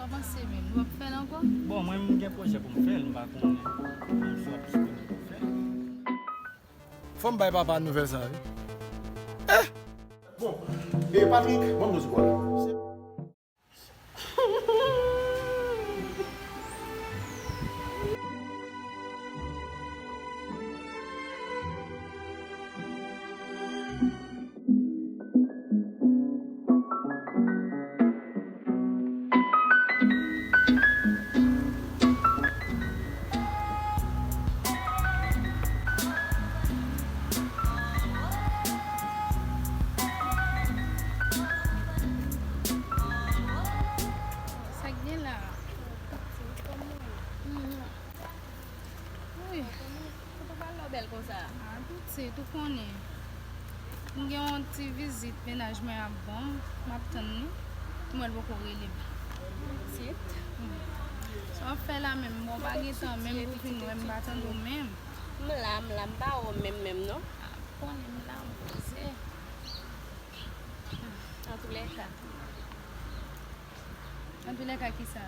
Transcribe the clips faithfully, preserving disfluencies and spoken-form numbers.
W ap panse menm, w ap fè l ankò? Bon, mwen, m gen pwojè pou m fè l, m pa konnen menm si w ap disponib pou fè l. Fò m bay papa nouvèl sa, wi. Eh! Bon, e Patrick, ban m do ti kòl. Sa k gen la? Hmm. Wi. Ou pa pale lè w bèl konsa. A, pitit, ou konnen. M gen yon ti vizit mennaj mwen ap ban m, m ap tann li. M wè l poko rele m. Pitit. Hmm. Sa w ap fè la menm? Bon, w pa gen tan menm pou vin wè m, m pa tande w menm. M la, m la, m pa wè w menm, menm, non. A, ou konnen m la, m poze. Antoulèka. Antoulèka, kisa?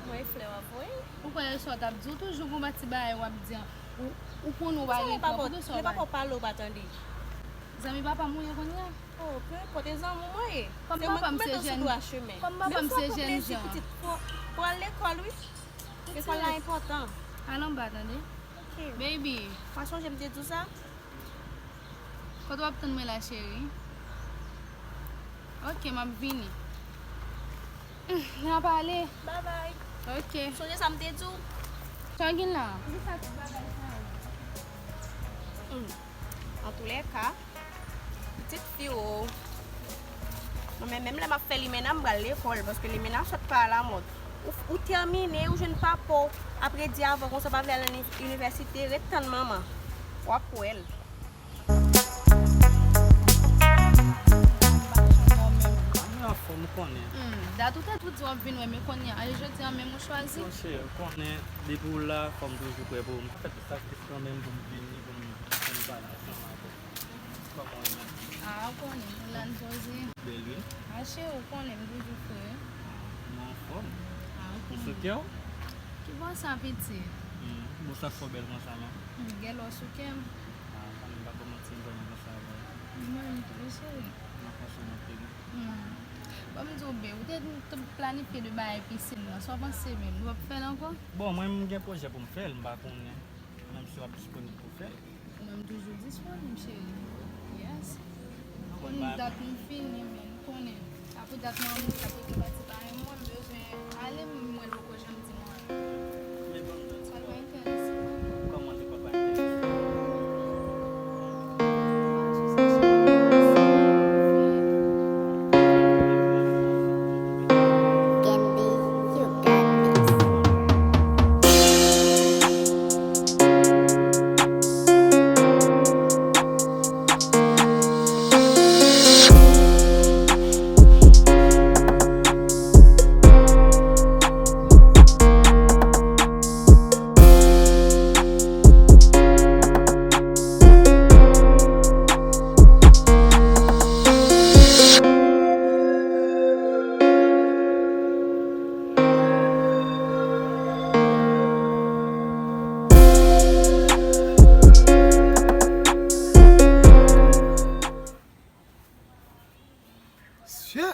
Mwen flè w ap voye. Ou kwè sa w t ap di? Ou toujou gon pa ti bagay w ap di an. Ou, ou konnen w pa gen tan, poukisa w pa... Lè papa w pale, w pa tande. Zanmi papa m ou ye kounye a? Oh, peu importe, e zanmi w mwen ye. Kòm papa m se jèn, kòm papa m se jèn jan. Pitit, pou, pou al lekòl, wi. Lekòl la enpòtan. Al anba, tande. Ok. Baby. Pa sonje m te di w sa? Kote w ap tann mwen la, cheri? Ok, m ap vini. Hmm, n a pale. Bye bye. Ok. Sonje sa m te di w? Sa w gen la? Di sa ti bagay sa yo. Hmm. Antoulèka, pitit fi w. Mwen menm, menm lè m ap fè limena, m pral lekòl, paske limena sot pa alamòd. Ou, ou tèmine, ou jwenn papa w ap redi avè w konsa, pa vle al nan inivèsite, ret tann manman. W ap wè l. Mwen anfòm, ou konnen. Hmm, dat ou te tou di w ap vin wè, men kounye a, e jodi a menm ou chwazi? Monchè, ou konnen, depi w la, fò m toujou prè pou ou. M fè tout sakrifis kanmenm pou m vini, pou m, pou m pale ansanm avè w. Kòman w ye, menm? A, ou konnen, m la n poze. Bèl, wi. A, cheri, ou konnen, m toujou prè. Mwen anfòm. A, ou konnen. Ou sou kè w? Ki bò sa, pitit? Hmm, bò sa fò bèl konsa, non? Hmm, gen lò sou kè m. A, sa m pa kòmanse, m vrèman konsa avè w. Mwen menm tou, cheri. M ap panse w anpil. Hmm. Bon, m di w, be, ou te, te planifye de bagay pisin nan. Sa w panse menm? W ap fè l ankò? Bon, mwen, m gen pwojè pou m fè l, m pa konnen menm si w ap disponib pou fè l. Mwen, m toujou disponib, cheri. Yes. Bon, dat m fini, men m konnen. Apre dat, mwen, m ap rete pati pa yon mwa, m bezwen ale, mwen, poko janm di mwen. Kòman lekòl pa enterese? Sye!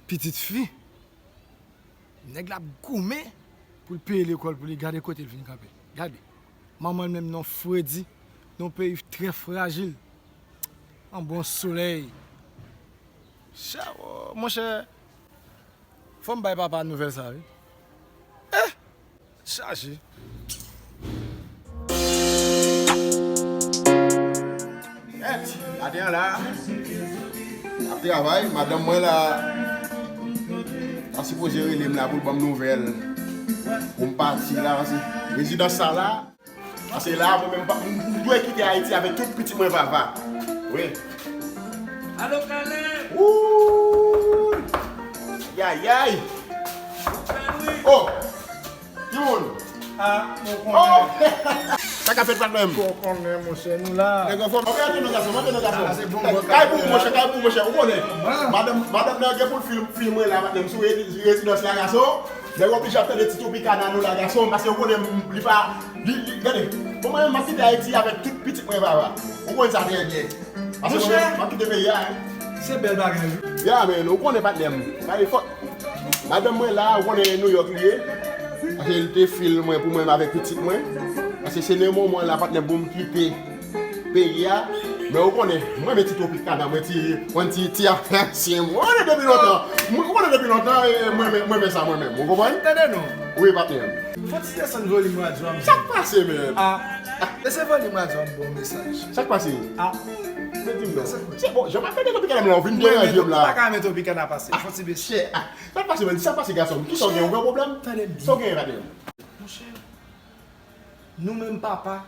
Pitit fi! Nèg la ap goumen pou l peye lekòl pou li. Gade kote l vin kanpe. Gade. Manman l menm nan fredi, nan yon peyi trè frajil. An bon solèy. Chawo, monchè. Fò m bay papa nouvèl sa, wi. Eh! Chaje. Mèt, maten an la, ap travay, madanm mwen la, ta sipoze rele m la pou l ban m nouvèl, pou m pati la, paske rezidans sa la, paske la, mwen menm, m, m dwe kite Ayiti avèk tout pitit mwen, papa. Wi. Alo, Kalè! Wouy! Yayay! Pè Lwi! Oh! Timoun! Ah, mon konpè! Oh! Sa k ap fèt, patnè m? Ou konnen, monchè, nou la. Nèg anfòm. Antre non, gason, antre non, gason. Kay pou ou, monchè, kay pou ou, monchè. Ou konnen. Madanm, madanm nan gen pou l fil, fil mwen la, patnè m. Sou re-, rezidans la, gason. Nèg oblije ap tande ti Tropicana nou la, gason. Paske ou konnen, li pa, li, li, gade. Bon, mwen, m ap kite Ayiti avèk tout pitit mwen, papa. Ou konn sa trè byen. Paske mwen, m ap kite peyi a, hein. Se bèl bagay, wi. Ya, men, ou konnen, patnè m. Sa e fòt. Madanm mwen la, ou konnen New York li ye. Paske li te fil mwen pou mwen avèk pitit mwen. Paske se nan moman la, patnè m, pou m kite peyi a. Men ou konnen, mwen renmen ti Tropicana, mwen ti, mwen ti, ti afè ansyen. Mwen konnen depi lontan. Mwen konnen depi lontan, e mwen, mwen, mwen renmen sa, mwen menm. Ou konprann? Tande non. Wi, patnè m. Fò ti desann volim radyo a, m. Sa k pase, men? Ah, e se volim radyo a, m ba w mesaj. Sa k pase? Ah. Men di m non. Se bon, jan m ap tande Tropicana m la, ou vin deranje m la. Ou pa ka renmen Tropicana pase. Ah, fò ti bese. Chè, ah. Sa k pase, men? Sa k pase, gason m? Kisa w gen? Ou gen pwoblèm? Tande m byen. Sa w gen, patnè m? Monchè, nou menm papa,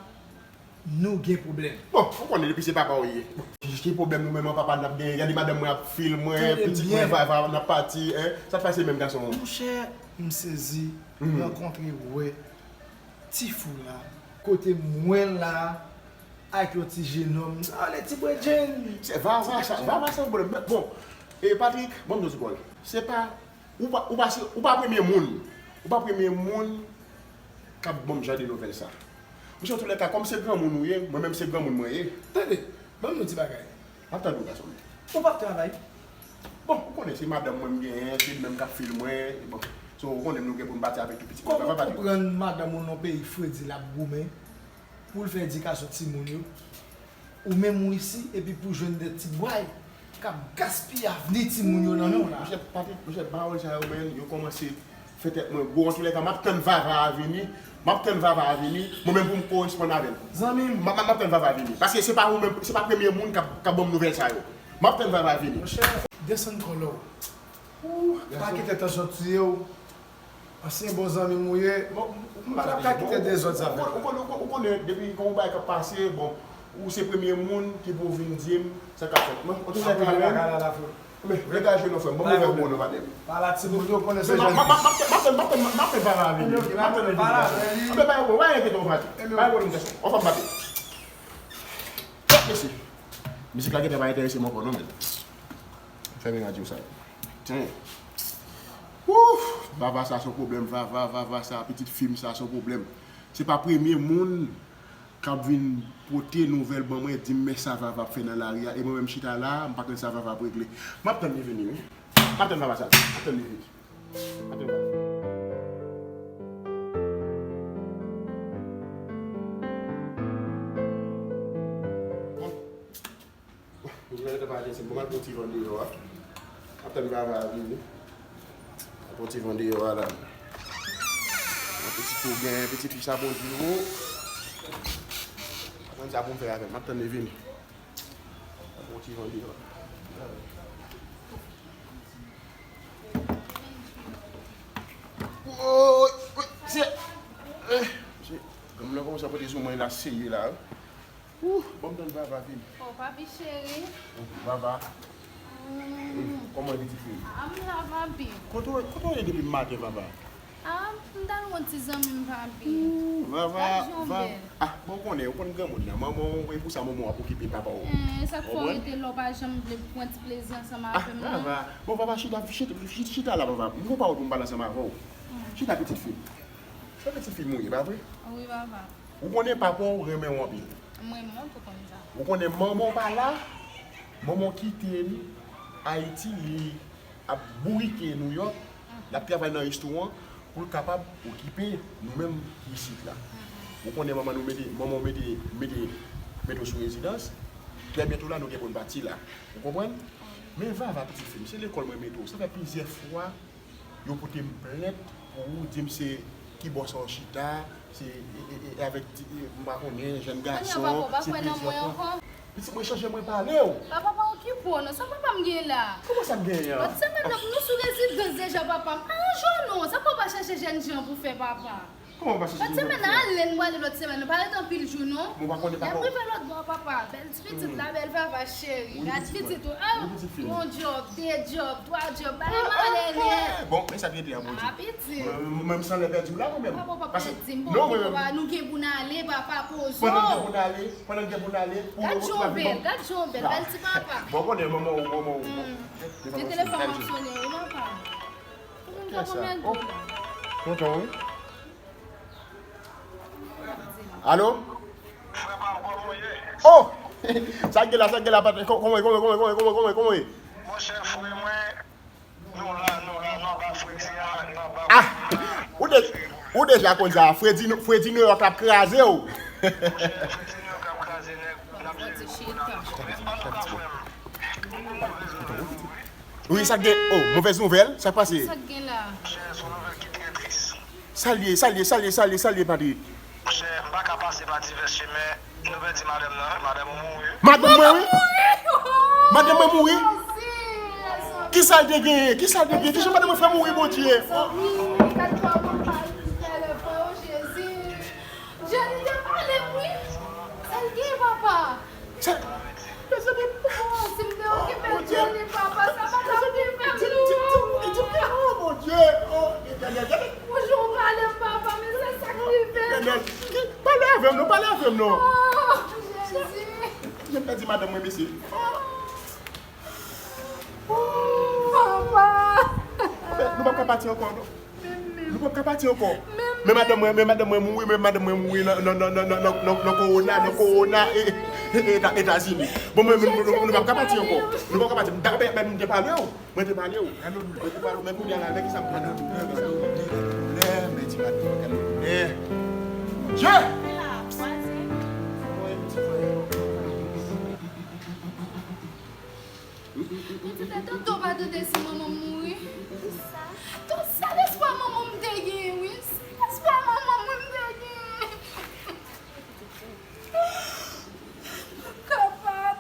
nou gen pwoblèm. Bon, ou konnen depi se papa w ye. Bon, ki pwoblèm nou menm an papa n ap genyen? Gade madanm mwen ap fil mwen, pitit mwen, va, va, n ap pati, hein? Sa k pase menm, gason? Monchè, m sezi rankontre, wè ti fou la, kote m wè l la, ak yon ti jenòm, sa vle ti bredjenn. Se Vava sa, Vava sa yon pwoblèm. Bon, e Patrick, bon, m di w, se pa, ou pa, ou pa, se, ou pa premye moun. Ou pa premye moun k ap ban m jan de nouvèl sa. Monchè, antoulèka, kòm se granmoun ou ye, mwen menm se granmoun mwen ye. Tande, ban m yon ti bagay. M ap tande w, gason m. Ou p ap travay? Bon, ou konnen se madanm mwen m genyen, se li menm k ap fil mwen. Bon, so, ou konnen nou gen pou n pati avèk tout pitit mwen. Kòman w konprann madanm ou nan peyi fredi l ap goumen pou l fè edikasyon timoun yo? Ou menm ou isi, epi pou jwenn de ti bway k ap gaspiye avni timoun yo nan men w la. Monchè, Patrick, monchè, pawòl sa yo, men, yo kòmanse fè tèt mwen gwo. Antoulèka, m ap tann Vava a vini. M ap tann Vava a vini. Mwen menm pou m koresponn avè l. Zanmi m. M ap, m ap tann Vava a vini. Paske se pa ou menm, se pa premye moun k ap, k ap ban m nouvèl sa yo. M ap tann Vava a vini. Monchè, desann kòlè w. Pa kite tansyon tiye w. Ansyen bon zanmi m ou ye. Bon, m pa t ap ka kite dezòd sa fèt. Ou konnen, ou konnen, ou konnen, depi gen yon bagay k ap pase, bon, ou se premye moun ki pou vin di m sa k ap fèt. Mwen, an tou ka, men, men, degaje non, frè m. Ban m nouvèl pou ou non, patnè m. Pale a timoun yo, konnen se jèn. M ap tann, m ap tann, m ap tann, m ap tann Vava vini. M ap tann li vini. Anben, pa gen pwoblèm, pa enkyete w, frè. Pa gen pwoblèm, gason. On fòm maten. Mesye, mizik la gentan pa enterese m ankò non, men. Fèmen radyo sa. Tiens. Ouf! Vava sa se yon pwoblèm, Vava, Vava sa, pitit fi m sa se yon pwoblèm. Se pa premye moun k ap vin pote nouvèl ban mwen, di m men sa Vava ap fè nan lari a, e mwen menm chita la, m pa konn sa Vava ap regle. M ap tann li vini, wi. M ap tann Vava sa, m ap tann li vini. M ap tann Vava. Bon. Bon, m gentan pa gen, se bon, m al pran ti van deyò a. Ap tann Vava a vini. Al pran ti van deyò a la. Mwen pitit pou gen, pitit fi sa bon diro. Mwen sa pou m fè avè l. M ap tann li vini. Al pran ti van deyò a. Woy, woy, se, eh, se, granmoun nan kòmanse ap pote sou mwen la, serye la, wi. Ouh, ban m tann Vava vini. Oh, papi cheri. Oh, Vava. Mm. Eh, kòman pitit fi m? Ah, m la, papi. Kote w, kote w ye depi maten, Vava? Ah, m t al wè yon ti zanmi m, papi. Ouh, Vava, Vava. Ah, bon, ou konnen, ou konn granmoun nan. Manman w, e pou sa manman w ap okipe papa w. Eh, sa k fè w rete la, w pa janm vle pran ti plezi ansanm avè m, non? Ah, Vava. Bon, Vava, chita, chita, chita, chita la, Vava. M gon pawòl pou m pale ansanm avè w. Mm. Chita, pitit fi m. Se pitit fi m ou ye, pa vre? Wi, Vava. Ou konnen papa w renmen w anpil. M renmen w, ou tou konn sa. Ou konnen manman w pa la, manman w kite n Ayiti, li ap bourike New York, l ap travay nan restoran pou l kapab okipe nou menm ki isit la. Ou konnen manman nou mete, manman w mete, mete, mete w sou rezidans, trè byento la nou gen pou n pati la. Ou konprann? Men Vava, pitit fi m, se lekòl mwen mete w. Sa fè plizyè fwa yo pote m plent pou ou, di m se ki bò sa w chita, se, e, e, e, avèk ti, e, m pa konnen, jèn gason, se plizyè fwa. Pitit mwen, chanje mwen pale w. Papa pa okipe w non, sa papa m gen la? Kòman sa m genyen an? Bat sa madanm nou sou rezidans deja, papa m. Aranje w non, sa papa chache jèn jan pou fè, papa? Kòman w pa chèche lòt semèn? Lòt semèn, n a ale, nou pral lòt semèm. Nou pa ret anpil jou, non. Bon, pa konnen, pa konnen. N ap rive lòt bò, papa. Bèl ti pitit la, bèl papa, cheri. Gad pitit ou. Oh, yon djòb, de djòb, twa djòb. Bagay malè nèt. Bon, men sa ki rete a, Bondye. Ah, pitit. Mwen, mwen, mwen, m sanble pèdi w la, mwen menm. Papa, papa, di m, bon, papa, nou gen pou n ale, papa, poze w. Pandan n gen pou n ale, pandan n gen pou n ale, pou... Gad jan w bèl, gad jan w bèl, bèl ti papa. Bon, konnen, manman w, manman w. Ti telefòn ap sonnen, wi, papa. Kisa? Oh, tonton, wi. Alo? Frè pa m, kòman w ye? Oh! Sa k gen la, sa k gen la, patnè? Kò-, kòman, kòman, kòman, kòman, kòman, kòman, kòman w ye? Monchè, frè mwen, nou la, nou la, nou anba fredi a, nou anba fredi a. Ah! Ou de-, ou deja konn sa, fredi, fredi New York ap kraze w. Monchè, fredi New York ap kraze nèg, n ap jere pou n ap jere. Antouka, frè m, ou gon movèz nouvèl pou mwen. Wi, sa k gen? Oh, movèz nouvèl? Sa k pase? Sa k gen la? Monchè, se yon nouvèl ki trè tris. Sa l ye, sa l ye, sa l ye, sa l ye, sa l ye, Patrick? Monchè, m pa ka pase pa divès chemen. Nou pèdi madanm nan, madanm ou mouri. Madanm mwen, wi. Madanm mwen mouri. Kisa l te genyen? Kisa l te genyen? Kijan madanm mwen fè mouri, Bondye? Jenny te pale m, wi. Sa l gen, papa? Sa... Oh, si m te okipe Jenny, papa, sa pa t ap rive m, non. Oh, Bondye. Oh, gade, gade, gade. Ou jwe w pale m, papa, men se sa k rive m. Pale avè m, non, pale avè m, non. Oh, Jezi. Jan m pèdi madanm mwen, mesye. Papa. Nou p ap ka pati ankò, non. Nou p ap ka pati ankò. Men madanm mwen, men madanm mwen mouri, men madanm mwen mouri nan, nan, nan kowona, nan kowona, e, e, e, Eta-, Etazini. Bon, men, men, nou, nou p ap ka pati ankò. Nou p ap ka pati. M ta, men, men, m te pale w. Mwen te pale w. Mwen te pale w, men kounye a la, men kisa m pale w. Gade doulè, men ti madanm, gade doulè. Bondye! Pitit, tanto pa tande si manman m mouri. Kisa? Tout sèl espwa manman m te genyen, wi. Sèl espwa manman m te genyen. Kapab.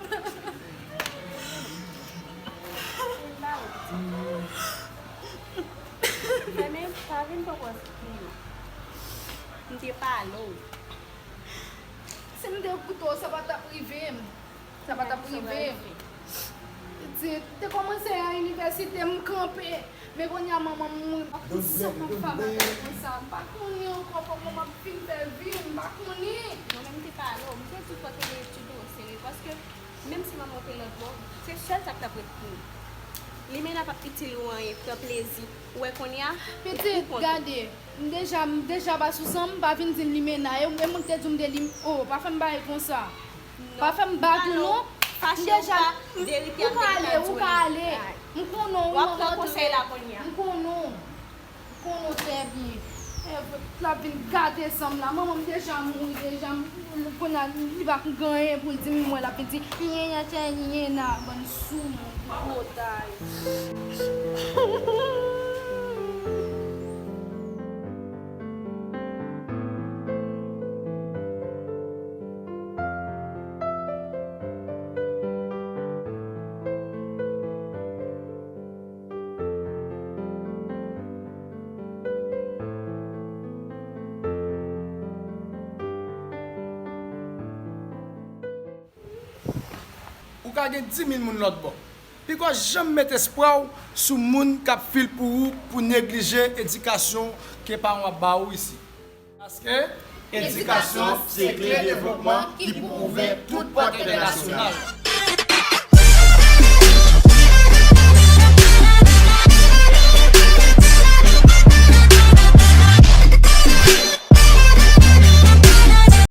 Fèmen, pa vin poko espri. M te pale w. Si m te koute w, sa pa t ap rive m. Sa pa t ap rive m. Pitit, m te kòmanse a inivèsite, m kanpe. Men kounye a manman m mouri, m pa konn sa m ap fè bagay konsa. M pa konnen ankò kòman m ap fin fè vi m, m pa konnen. Mwen menm m te pale w, m te di w fò w te gen etid ou o serye, paske menm si manman w te lòt bò, se sèl sa k t ap ret pou ou. Limena p ap itil ou anyen, pran plezi. Ou wè kounye a, ou pou kont ou. Pitit, gade, m deja, m deja pa sou san m, pa vin di m Limena, e, e moun k te di w m te Lim-, oh, pa fè m bagay konsa. Pa fè m bat ou non. M deja, ou ka ale, ou ka ale. M konnen w, w ap rantre. M konnen w. M konnen w trè byen. E vre, l ap vin gate san m la. Manman m deja mouri deja. M, kounye a, li pa gen anyen pou l di m, mwen l ap vin di, nyen, nyen, nyen, nyen, nan bann sou moun, tripotay. Ou ka gen dimil moun lòt bò. Piko janm met espwa w sou moun k ap fil pou ou pou neglije edikasyon ke paran w ap ba ou isit. Paske edikasyon se kle devlopman ki pou ouvè tout pòt entènasyonal.